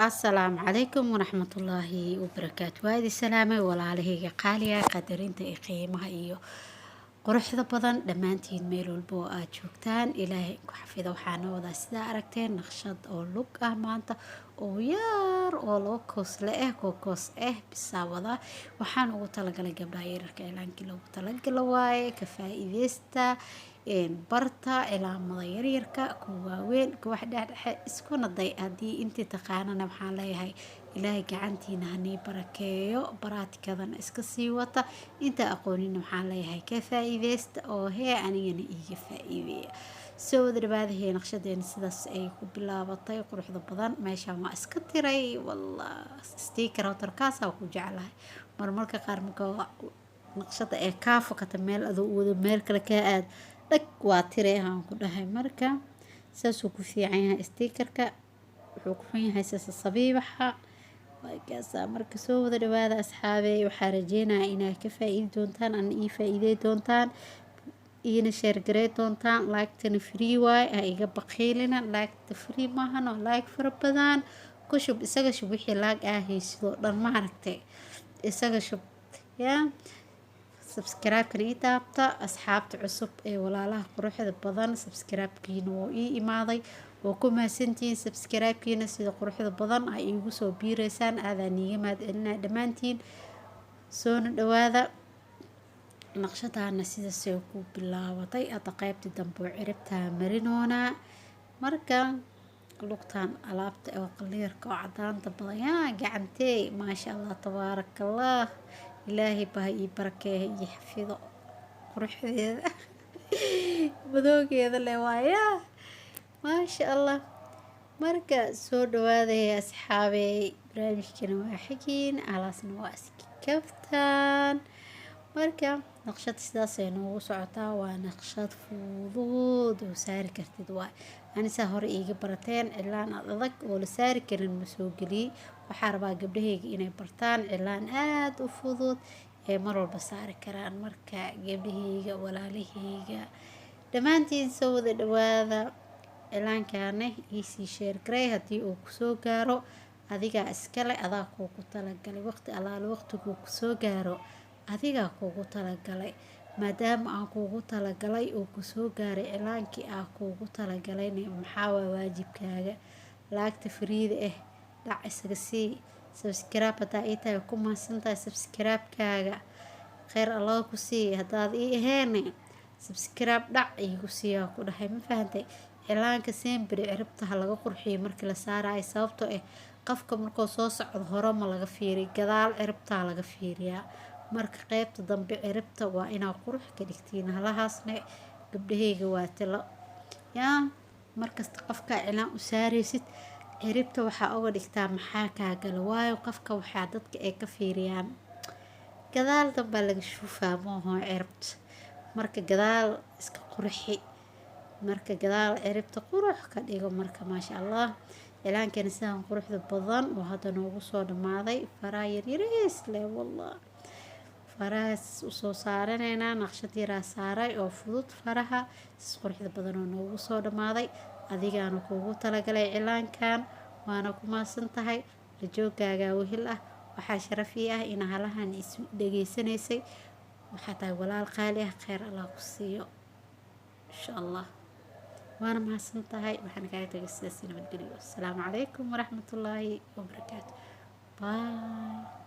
Asalaamu calaykum waraxmatullaahi wabarakaatu. Waa idin salaamay, walaalahayga qaaliga, qadarinta iyo qiimaha iyo quruxda badan. Dhammaantiin meel walba oo aad joogtaan, Ilaahay ku xafido. Waxaana wadaa, sidaa aragteen, naqshad oo lug ah maanta oo yar oo laba koosle ah, koos ah bisaa wadaa. Waxaan ugu talagalay gabdhaha yararka, cilaankii loogu talagala waaye. Ka faa'iideysta, barta cilaamada yaryarka, kuwa waaweyn, kuwa dhexdhexe, iskuna day. Haddii intii taqaanana, waxaan leeyahay Ilaahay gacantiina hanii barakeeyo, baraatikadan iska sii wata. Inta aqoonina, waxaan leeyahay ka faa'iideysta oo hee anigana iiga faa'iideeya. Soo wada dhawaadahee. Naqshadeena sidaas ay ku bilaabatay quruxda badan. Meeshaan waa iska tiray, wallah, sticker hotarkaasaa ku jeclahay. Marmarka qaar marka naqshada ee kaa fakata, meel adoo wado meel kale kaa aad, dhag, waa tiray aan ku dhahay. Marka saasuu ku fiican yahay stickerka, wuxuu ku xun yahay saasa sabiibaxa waakaasaa. Marka soo wada dhawaada, asxaabey. Waxaa rajeynaya inaad ka faa-iidi doontaan, ana ii faa-iidey doontaan, iina share garey doontaan. Like-tana free waay, ha iga baqiilina. Like-ta free maahan oo like fara badan ku shub, isaga shub wixii like aa haysidoo dhan, ma aragtay? Isaga shub yaa. Subscribe-kana ii taabta, asxaabta cusub ee walaalaha quruxda badan. Subscribe-kiina wuu ii imaaday, waa ku mahadsantihiin subscribe-kiina. Sida quruxda badan ay iigu soo biireysaan, aadaan iiga mahad celinaya dhammaantiin. Soona dhawaada. Naqshadaana sidaasay ku bilaabatay. Hadda qaybtii dambe oo ciribtaa marinoonaa. Marka lugtaan alaabta oo qaliirka oo cadaanta badan yaa gacantey, maasha Allah, tabaaraka Allah, Ilaahay baa ii barakeeya, ii xafido quruxdeeda, madoogeeda leh waayaa, maasha Allah. Marka soo dhawaadaya, asxaabey. Barnaamijkana waa xigiin, alaasna waa iska kaftaan. Marka naqshad sidaasay noogu socotaa. Waa naqshad fudud oo saari kartid waay. Anisaa hore iiga barateen, cilaan ad adag oo la saari karin ma soo geliyey. Waxaa rabaa gabdhahayga inay bartaan cilaan aada u fudud ee mar walba saari karaan. Marka gabdhahayga, walaalahayga, dhammaantiin soo wada dhawaada. Cilaankaana iisii share garey haddii uu kusoo gaaro. Adigaa iskale, adaa kuugu talagalay. Waqti allaale waqtiguu kusoo gaaro, adigaa kuugu talagalay. Maadaama aan kuugu talagalay uu kusoo gaaray cilaankii aan kuugu talagalayna, maxaa waa waajibkaaga? Like-ta free-da ah dhac isaga sii. Subscribe haddaa ii tahay, ku mahadsantahay subscribe-kaaga, kheyr Allah ku sii. Haddaad ii aheene, subscribe dhac iigu siiyaa ku dhahay, ma fahantay? Cilaanka semberi ciribta ha laga qurxiyo markii la saarayo, sababtoo ah qofka markuu soo socdo hore ma laga fiiriyo, gadaal ciribtaa laga fiiriyaa. Marka qeybta dambe ciribta waa inaa qurux ka dhigtiin. Halahaasne gabdhahayga waa talo yaa. Markasta qofka cilaan u saaraysid, ciribta waxaa uga dhigtaa maxaa kaa gala? Waayo qofka waxaa dadka ay ka fiiriyaan gadaal dambaa laga shuufaa mooho ciribta. Marka gadaal iska qurxi, marka gadaal ciribta qurux ka dhigo. Marka maasha Allah, cilaankana sidaan quruxda badan oo hadda noogu soo dhammaaday. Faraha yaryariis leh, wallah, farahaas usoo saaraneynaa. Naqshad yaraa saaray oo fudud. Faraha sis quruxda badan oo noogu soo dhammaaday. Adigaana kuugu talagalay cilaankan, waana ku mahadsan tahay rajoogaagaa wehel ah. Waxaa sharaf ii ah inaa halahan isu dhageysanaysay. Waxaa tahay walaal qaali ah, kheyr Allah ku siiyo insha Allah, waana mahadsan tahay. Waxaan kaaga tagay sidaas, nabadgelyo. Asalaamu calaykum waraxmatullaahi wabarakaatu. Bye.